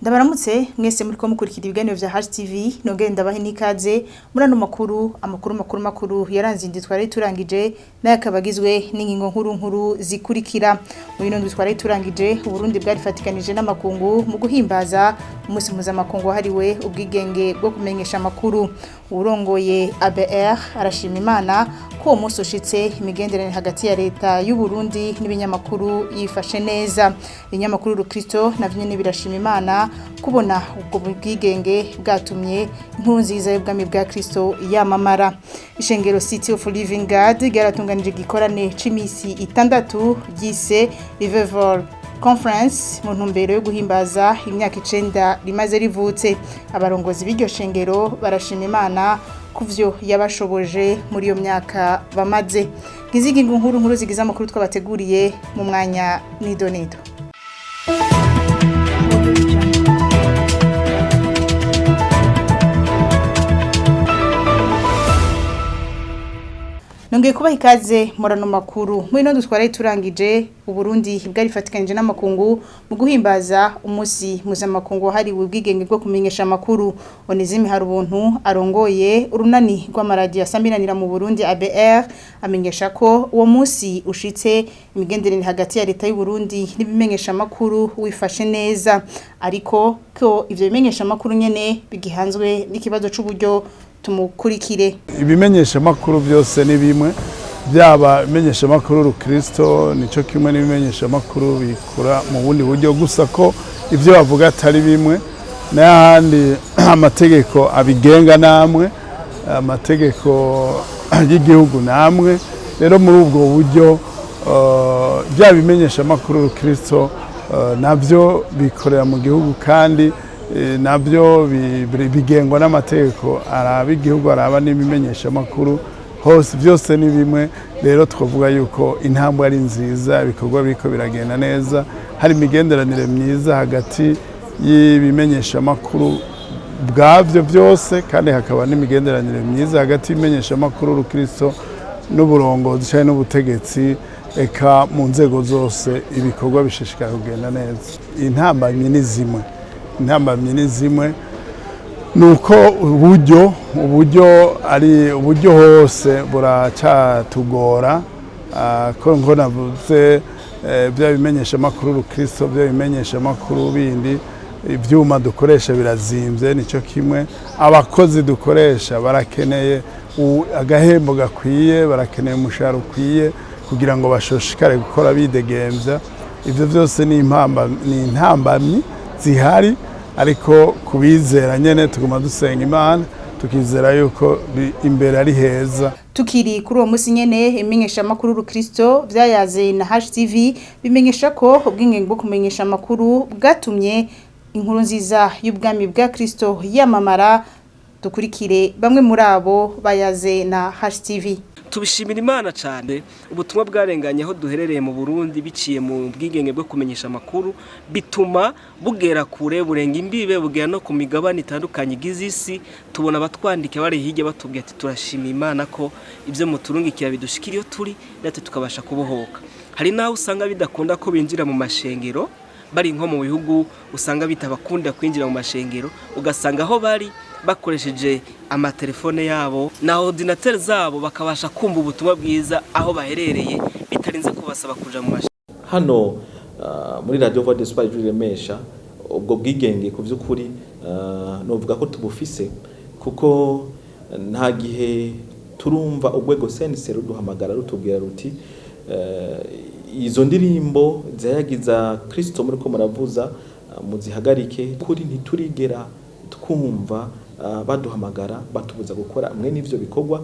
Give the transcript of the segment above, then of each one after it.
Ndabaramutse mwese muriko mukurikira ibiganiro vya HTV, nongere ndabahe n'ikaze muri ano makuru. Amakuru makuru yaranze indwi twari turangije nayo akaba agizwe n'ingingo nkuru nkuru zikurikira. Muri ino ndwi twari turangije, Uburundi bwarifatikanije n'amakungu mu guhimbaza umunsi mpuzamakungu wahariwe ubwigenge bwo kumenyesha amakuru. Uwurongoye ABR arashima Imana ko uwo munsi ushitse imigenderanire hagati ya leta y'u Burundi n'ibinyamakuru yifashe neza. Ibinyamakuru Rukristo navyo nyene birashima Imana kubona ubwo bwigenge bwatumye inkuru nziza y'ubwami bwa Kristo yamamara. Ishengero City of Living God ryaratunganije igikorane c'imisi 6 ryise Revival Conference mu ntumbero yo guhimbaza imyaka 9 rimaze rivutse. Abarongozi b'iryo shengero barashima Imana kuvyo yabashoboje muri iyo myaka bamaze. Ngizi ingingo nkuru nkuru zigize amakuru twabateguriye mu mwanya nido nido. Nongeye kubaha ikaze murano makuru. Muri ino twari turangije, Uburundi bwarifatikanije n'amakungu mu guhimbaza umunsi mpuzamakungu wahariwe ubwigenge bwo kumenyesha amakuru. Onezime Harubuntu arongoye urunani rw'amaradiyo asamiranira mu Burundi ABR amenyesha ko uwo munsi ushitse imigenderanire hagati ya leta y'u Burundi n'ibimenyesha amakuru wifashe neza, ariko ko ivyo bimenyesha amakuru nyene bigihanzwe n'ikibazo c'uburyo. Tumukurikire. Ibimenyesha makuru byose ni bimwe, byaba ibimenyesha makuru Rukristo nico kimwe n'ibimenyesha makuru bikora mu bundi buryo, gusa ko ivyo bavuga atari bimwe. N'ahandi amategeko abigenga namwe, amategeko y'igihugu namwe. Rero muri ubwo buryo bya bimenyesha makuru Rukristo navyo bikorera mu gihugu, kandi nabyo bigengwa n'amategeko araba igihugu, araba n'ibimenyesha makuru hose, byose ni bimwe. Rero twavuga yuko intambwe ari nziza, ibikorwa biriko biragenda neza, hari imigenderanire myiza hagati y'ibimenyesha makuru bwabyo byose, kandi hakaba n'imigenderanire myiza hagati y'ibimenyesha makuru Rukristo n'uburongozi canke n'ubutegetsi. Eka mu nzego zose ibikorwa bishishikara kugenda neza. Intambamyi ni zimwe, intambamyi ni zimwe, nuko uburyo ari uburyo hose buracatugora. Ko ngo navuze bya bimenyesha makuru Rukristo, bya bimenyesha makuru bindi, ivyuma dukoresha birazimvye, nico kimwe abakozi dukoresha barakeneye agahembo gakwiye, barakeneye umushahara ukwiye kugira ngo bashoshikare gukora bidegemvya. Ivyo byose ni intambamyi zihari, ariko kubizera nyene tuguma dusenga Imana tukizera yuko imbere ari heza. Tukiri kuri uwo munsi nyene, imenyesha makuru Rukristo vyayaze na HTV bimenyesha ko ubwingenge bwo kumenyesha amakuru bwatumye inkuru nziza y'ubwami bwa Kristo yamamara. Dukurikire bamwe muri abo bayaze na HTV. Tubishimira Imana cyane. Ubutumwa bwarenganye aho duherereye mu Burundi biciye mu bwigenge bwo kumenyesha amakuru, bituma bugera kure, burenga imbibe, bugera no ku migabane itandukanye igize isi. Tubona abatwandika bari hirya batubwira ati turashima Imana ko ibyo muturungikira bidushikira iyo turi, natwe tukabasha kubohoka. Hari n'aho usanga bidakunda ko binjira mu mashengero, bari nko mu bihugu usanga bitabakunda kwinjira mu mashengero, ugasanga aho bari bakoresheje amatelefone yabo na ordinateur zabo bakabasha kumva ubutumwa bwiza aho baherereye bitarinze kubasaba kuja mu mashengero. Hano muri Radio Voix d'Espoir Remesha, ubwo bwigenge ku vy'ukuri novuga ko tubufise, kuko nta gihe turumva urwego CNC ruduhamagara rutubwira ruti izo ndirimbo zayagiza Kristo muri ko muravuza muzihagarike. Kuri ntiturigera twumva baduhamagara batubuza gukora mwe n'ivyo bikorwa.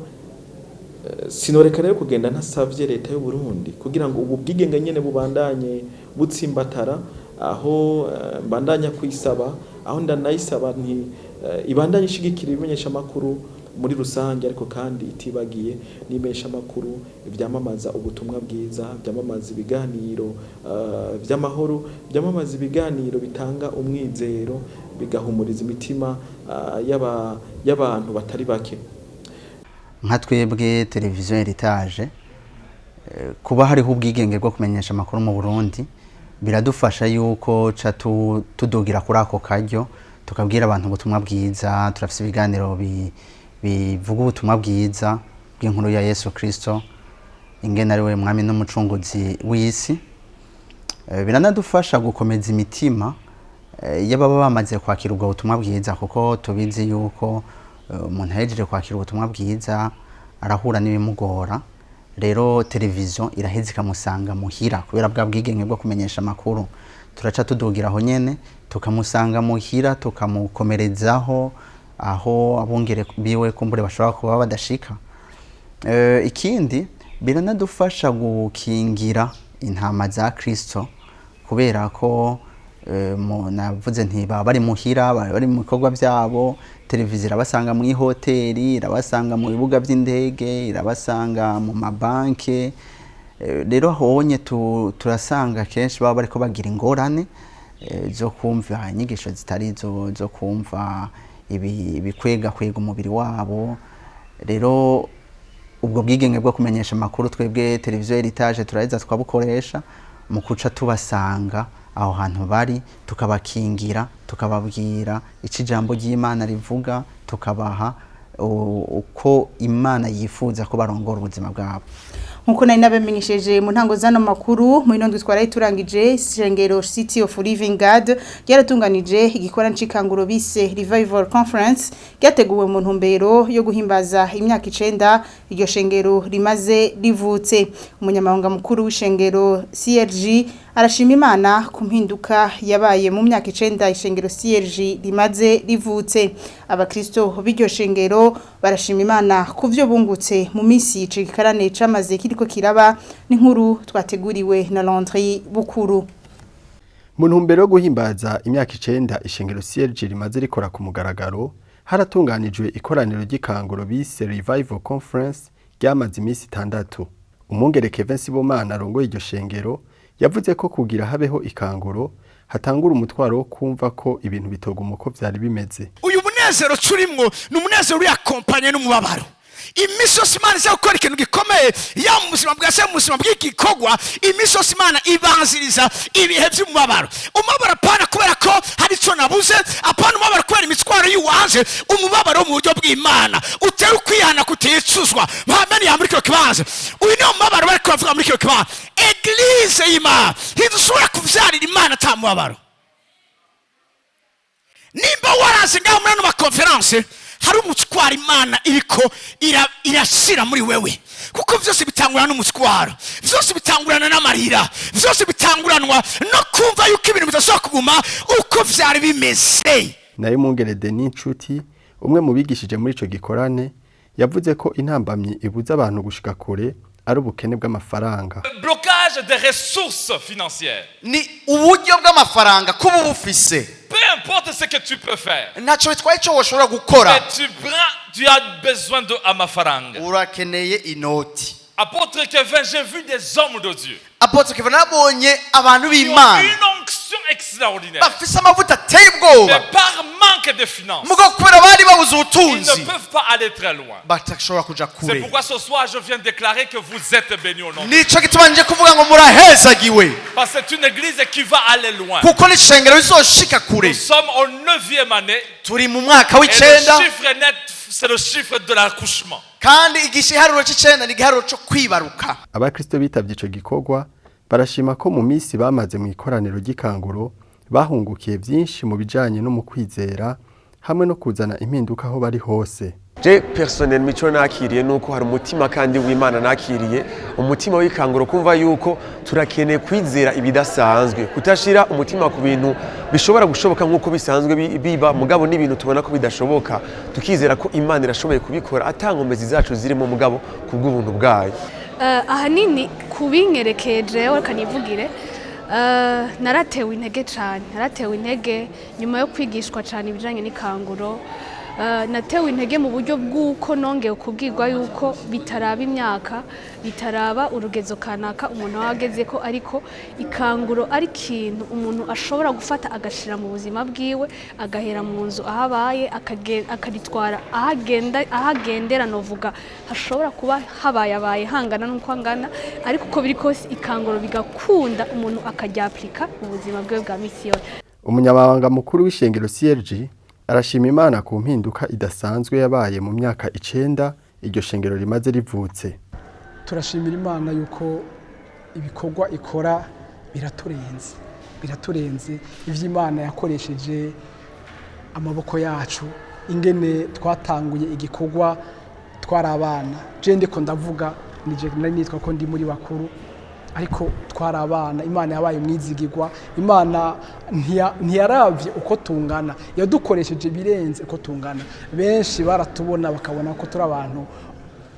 Sinoreka rero kugenda ntasavye leta y'u Burundi kugira ngo ubu bwigenge nyene bubandanye butsimbatara, aho mbandanya kuyisaba, aho ndanayisaba nti ibandanye ishigikira ibimenyesha makuru muri rusange, ariko kandi itibagiye n'imenyesha makuru vyamamaza ubutumwa bwiza, vyamamaza ibiganiro vy'amahoro, vyamamaza ibiganiro bitanga umwizero, bigahumuriza imitima y'abantu batari bake. Nka twebwe televiziyo Heritage, kuba hariho ubwigenge bwo kumenyesha amakuru mu Burundi Biradufasha yuko ca tudugira kuri ako karyo, tukabwira abantu ubutumwa bwiza. Turafise ibiganiro bivuga ubutumwa bwiza bw'inkuru ya Yesu Kristo, ingene ari we mwami n'umucunguzi w'isi. Biranadufasha gukomeza imitima y'ababa bamaze kwakira ubwo butumwa bwiza, kuko tubizi yuko umuntu ahejeje kwakira ubutumwa bwiza arahura n'ibimugora. Rero televiziyo iraheza ikamusanga muhira, kubera bwa bwigenge bwo kumenyesha amakuru. Turaca tudugira aho nyene, tukamusanga muhira, tukamukomerezaho aho abungere biwe kumbure bashobora kuba badashika. Ikindi biranadufasha gukingira intama za Kristo, kubera ko navuze nti baba bari muhira, baba bari mu bikorwa byabo. Televiziyo irabasanga mu ihoteli, irabasanga mu bibuga by'indege, irabasanga mu mabanke. Rero honye turasanga kenshi baba bariko bagira ingorane zo kumva inyigisho zitari zo kumva ibikwega kwega umubiri wabo. Rero ubwo bwigenge bwo kumenyesha amakuru, twebwe televiziyo Heritage turaheza tukabukoresha mu kuca tubasanga aho hantu bari, tukabakingira, tukababwira ico ijambo ry'Imana rivuga, tukabaha uko Imana yifuza ko barongora ubuzima bwabo. Nkuko nari nabamenyesheje mu ntango zano makuru, mu ino ndwi twaraye turangije, ishengero City of Living God ryaratunganije igikora ncikanguro bise Revival Conference, ryateguwe mu ntumbero yo guhimbaza imyaka 9 iryo shengero rimaze rivutse. Umunyamabanga mukuru w'ishengero CLG arashima Imana ku mpinduka yabaye mu myaka 9 ishengero CLG rimaze rivutse. Abakristo b'iryo shengero barashima Imana ku vyo bungutse mu minsi ico gikarane camaze kiriko kiraba. N'inkuru twateguriwe na Landry Bukuru. Mu ntumbero yo guhimbaza imyaka 9 ishengero CLG rimaze rikora ku mugaragaro, haratunganijwe ikoraniro ry'ikanguro bise Revival Conference ryamaze iminsi 6. Umwungere Kevin Sibomana arongoye iryo shengero yavuze ko kugira habeho ikanguro hatangura umutwaro wo kumva ko ibintu bitoguma uko vyari bimeze. Uyu munezero turimwo ni umunezero uri accompagné n'umubabaro. Iminsi yose Imana iza gukora ikintu gikomeye, yaba mu buzima bwa se, mu buzima bw'igikorwa, iminsi yose Imana ibanziriza ibihe by'umubabaro. Umubabaro apana kubera ko hari icyo nabuze, apana umubabaro kubera imitwaro y'uwanze, umubabaro wo mu buryo bw'Imana utera ukwihana kuticuzwa. Mpameni ya muri kino kibanza, uyu ni umubabaro bariko bavuga muri kino kibanza. Église y'Imana ntidushobora kuvyarira Imana ata mubabaro. Nimba waraze ngaho muri ano makonferanse, hari umutwaro Imana iriko irashyira muri wewe, kuko byose bitangurana n'umutwaro, byose bitangurana n'amarira, byose bitanguranwa no kumva yuko ibintu bidashobora kuguma uko vyari bimeze. Nayo umwungere Denis Nshuti, umwe mu bigishije muri ico gikorane, yavuze ko intambamyi ibuza abantu gushika kure ari ubukene bw'amafaranga. Blocage des ressources financières. Ni uburyo bw'amafaranga kuba ubufise. Peu importe ce que tu peux faire. Ntacyo bitwaye icyo woshobora gukora. Mais tu as besoin de amafaranga. Urakeneye inoti. Apôtre Kevin, j'ai vu des hommes de Dieu Apôtre Kevin, nabonye abantu qui ont b'Imana une onction extraordinaire. Bafise amavuta ateye ubwoba. Mais par manque de finances, Mugabo kubera bari babuze ils ubutunzi ne peuvent pas aller très loin. Batashobora kuja C'est kure. pourquoi ce soir, je viens déclarer que vous êtes bénis au nom de Dieu. Nico gituma nje kuvuga ngo murahezagiwe. Parce que c'est une église qui va aller loin. Kuko n'ishengero rizoshika kure. Nous sommes au neuvième année. Turi mu mwaka Et w'icenda. le chiffre net, c'est le chiffre de l'accouchement. Kandi igiharuro c'icenda ni igiharuro co kwibaruka. Abakristo bitavye ico gikorwa barashima ko mu minsi bamaze mu ikoraniro ry'ikanguro bahungukiye byinshi mu bijanye no mu kwizera hamwe no kuzana impinduka aho bari hose. Je personnellement, ico nakiriye nuko hari umutima kandi w'Imana nakiriye, umutima w'ikanguro, kumva yuko turakeneye kwizera ibidasanzwe, kutashira umutima ku bintu bishobora gushoboka nk'uko bisanzwe biba, mugabo n'ibintu tubona ko bidashoboka tukizera ko Imana irashoboye kubikora ata nkomezi zacu zirimo, mugabo kubw'ubuntu bwayo. Ahanini kubinyerekeye jewe, reka nivugire, naratewe intege cyane, naratewe intege nyuma yo kwigishwa cyane ibijyanye n'ikanguro. Natewe intege mu buryo bw'uko nongeye kubwirwa yuko bitaraba imyaka, bitaraba urugezo kanaka umuntu aba ageze ko, ariko ikanguro ari ikintu umuntu ashobora gufata agashira mu buzima bwiwe, agahera mu nzu aho abaye, akaritwara aho agenda, aho agendera, novuga hashobora kuba habayabaye hangana n'uko angana, ariko uko biri kose ikanguro bigakunda umuntu akaryapurika mu buzima bwiwe bwa misi yose. Umunyamabanga mukuru w'ishengero CLG arashima Imana ku mpinduka idasanzwe yabaye mu myaka 9 iryo shengero rimaze rivutse. Turashimira Imana yuko ibikorwa ikora biraturenze, biraturenze. Ivyo Imana yakoresheje amaboko yacu, ingene twatanguye igikorwa twari abana. Je ndiko ndavuga nije nari nitwa ko ndi muri bakuru, ariko twari abana. Imana yabaye umwizigirwa. Imana ntiyaravye uko tungana, yadukoresheje birenze uko tungana. Benshi baratubona bakabona ko turi abantu,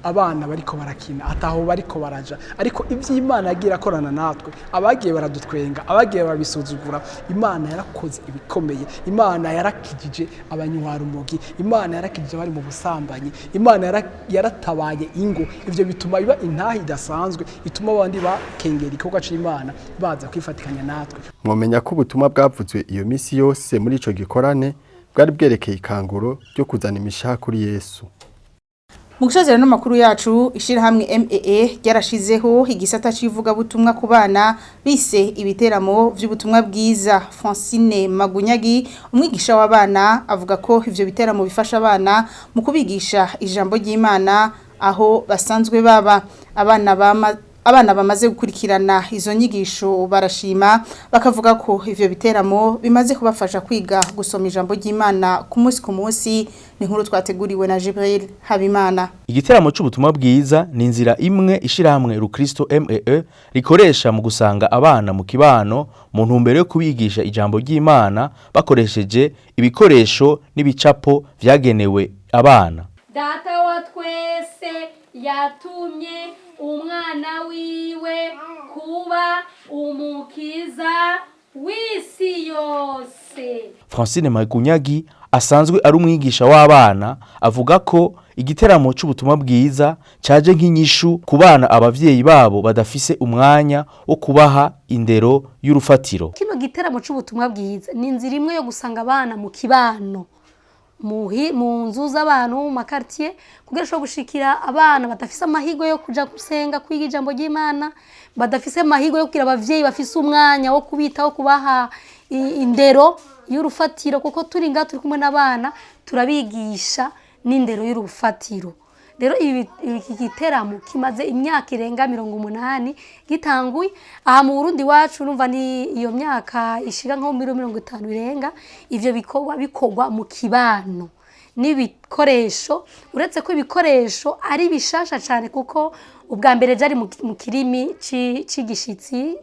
abana bariko barakina, ataho bariko baraja, ariko ivy'Imana yagiye akorana natwe, abagiye baradutwenga, abagiye barabisuzugura, Imana yarakoze ibikomeye. Imana yarakijije abanywarumogi, Imana yarakijije abari mu busambanyi, Imana yaratabaye ingo. Ivyo bituma biba intahe idasanzwe ituma abandi bakengera igikorwa c'Imana baza kwifatikanya natwe. Mwomenya ko ubutumwa bwavuzwe iyo misi yose muri ico gikorane bwari bwerekeye ikanguro ryo kuzana imishaha kuri Yesu. Mu gusozera n'amakuru yacu, ishirahamwe MEE ryarashizeho igisata c'ivugabutumwa ku bana bise ibiteramo vy'ubutumwa bwiza. Francine Magunyagi, umwigisha w'abana, avuga ko ivyo biteramo bifasha abana mu kubigisha ijambo ry'Imana aho basanzwe baba. Abana bamaze gukurikirana izo nyigisho barashima, bakavuga ko ivyo biteramo bimaze kubafasha kwiga gusoma ijambo ry'Imana ku munsi ku munsi. Ni inkuru twateguriwe na Jibril Habimana. Igiteramo c'ubutumwa bwiza ni inzira imwe ishirahamwe Rukristo MEE rikoresha mu gusanga abana mu kibano mu ntumbero yo kubigisha ijambo ry'Imana bakoresheje ibikoresho n'ibicapo vyagenewe abana. Data wa twese yatumye umwana wiwe kuba umukiza w'isi yose. Francine Magunyagi asanzwe ari umwigisha w'abana avuga ko igiteramo c'ubutumwa bwiza caje nk'inyishu ku bana abavyeyi babo badafise umwanya wo kubaha indero y'urufatiro. Kino giteramo c'ubutumwa bwiza ni inzira imwe yo gusanga abana mu kibano, mu nzu z'abantu, mu makartier, kugira ushobore gushikira abana badafise amahirwe yo kuja gusenga, kwiga ijambo ry'Imana, badafise amahirwe yo kugira abavyeyi bafise umwanya wo kubitaho, kubaha indero y'urufatiro, kuko turi ngaha turi kumwe n'abana turabigisha n'indero y'urufatiro. Rero iki giteramo kimaze imyaka irenga 80 gitanguye aha mu Burundi wacu. Urumva ni iyo myaka ishika nko muri 50 irenga ivyo bikorwa bikorwa mu kibano n'ibikoresho, uretse ko ibikoresho ari bishasha cyane, kuko ubwa mbere byari mu kirimi c'igishitsi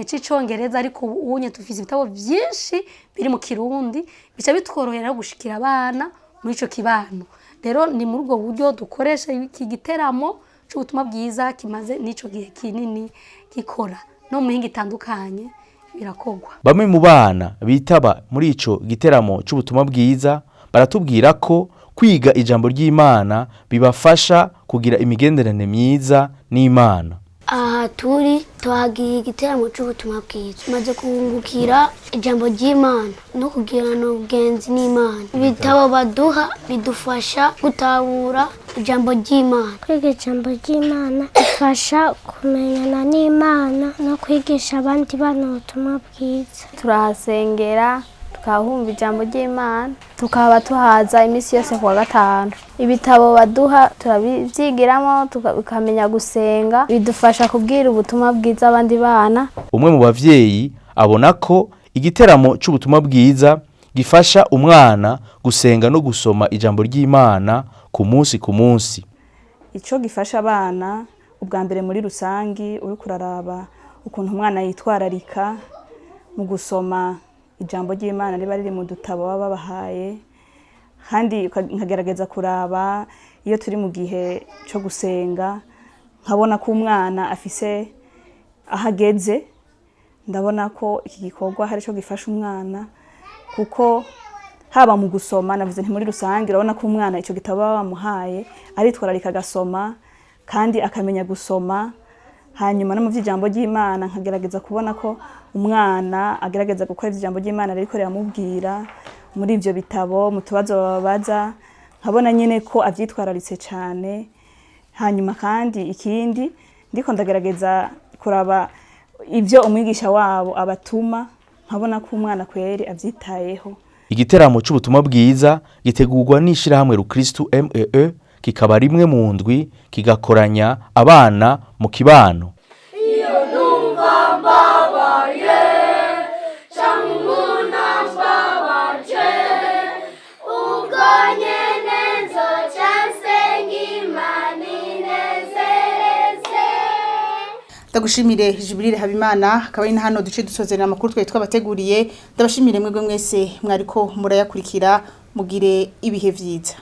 c'icongereza, ariko ubu unye tufise ibitabo byinshi biri mu Kirundi, bica bitworohera gushikira abana muri ico kibano. Rero ni muri ubwo buryo dukoresha iki giteramo c'ubutumwa bwiza kimaze n'ico gihe kinini gikora no mu mihingo itandukanye birakorwa. Bamwe mu bana bitaba muri ico giteramo c'ubutumwa bwiza baratubwira ko kwiga ijambo ry'Imana bibafasha kugira imigenderanire myiza n'Imana. Aha turi twagiye igiteramo c'ubutumwa bwiza, tumaze kungukira ijambo ry'Imana no kugirana ubugenzi n'Imana. Ibitabo baduha bidufasha gutahura ijambo ry'Imana. Kwiga ijambo ry'Imana bifasha kumenyana n'Imana no kwigisha abandi bana ubutumwa bwiza. Turahasengera, tukahumva ijambo ry'Imana, tukaba tuhaza iminsi yose kuwa gatanu. Ibitabo baduha turabivyigiramo, tukamenya gusenga, bidufasha kubwira ubutumwa bwiza abandi bana. Umwe mu bavyeyi abona ko igiteramo c'ubutumwa bwiza gifasha umwana gusenga no gusoma ijambo ry'Imana ku munsi ku munsi. Ico gifasha abana ubwa mbere muri rusangi, uri kuraraba ukuntu umwana yitwararika mu gusoma ijambo ry'Imana riba riri mu dutabo baba babahaye, kandi nkagerageza kuraba iyo turi mu gihe cyo gusenga, nkabona ko umwana afise aho ageze. Ndabona ko iki gikorwa hari cyo gifasha umwana, kuko Haba mu gusoma, navuze nti muri rusange urabona ko umwana icyo gitabo baba bamuhaye aritwararika agasoma kandi akamenya gusoma. Hanyuma no mu by'ijambo ry'Imana nkagerageza kubona ko umwana agerageza gukora iby'ijambo ry'Imana ririko riramubwira muri ibyo bitabo, mu tubazo bababaza, nkabona nyine ko abyitwararitse cyane. Hanyuma kandi ikindi, ndiko ndagerageza kuraba ibyo umwigisha wabo abatuma, nkabona ko umwana kweri abyitayeho. Igiteramo c'ubutumwa bwiza gitegurwa n'ishirahamwe Rukristu MEE, kikaba rimwe mu ndwi, kigakoranya abana mu kibano. Iyo numva mbabaye canke umuntu ambabaje, ubwo nyene nzoca nsenga Imana inezereze. Ndagushimire Jubilire Habimana. Akaba ari na hano duce dusozerera amakuru twari twabateguriye. Ndabashimire mwebwe mwese mwariko murayakurikira. Mugire ibihe vyiza.